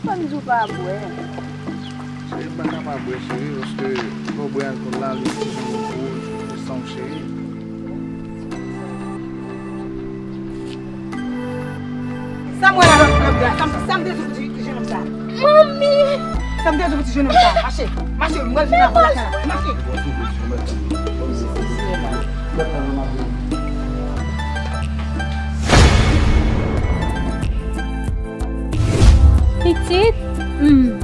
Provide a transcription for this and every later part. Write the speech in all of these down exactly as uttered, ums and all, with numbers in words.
Fò m di w pa bwè. Cheri, m pa ka pa bwè, cheri, paske lè w bwè alkòl la, li yon ti jan pou ou, pou san w, cheri. Sa m wè la lòt, lòt la, sa m, sa m te di pou ti, ti jenòm sa. Manmi! Sa m te di pou ti jenòm sa. Mache, mache, mwen vin avè lakay la. Mache. Pitit, hmm,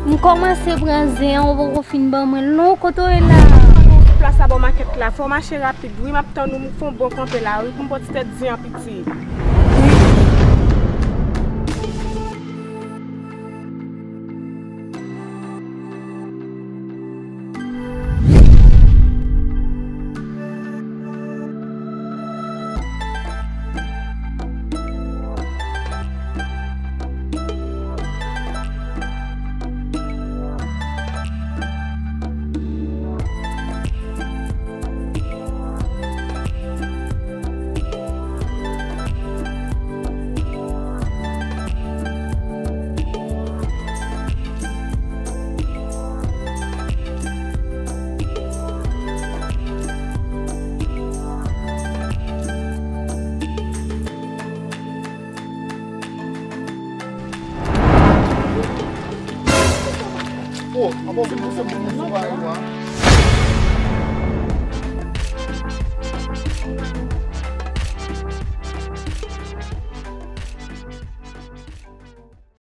m kòmanse pran zen an, ou poko fin ban mwen l non, kote w ye la? Ann, ou sou plas la bò makèt la, fò w mache rapid wi, m ap tann ou, m fè yon bon kanpe la wi, pou m pran ti tèt zen an pitit. Oh, apa w vin pouse m pou m sou bagay ou a?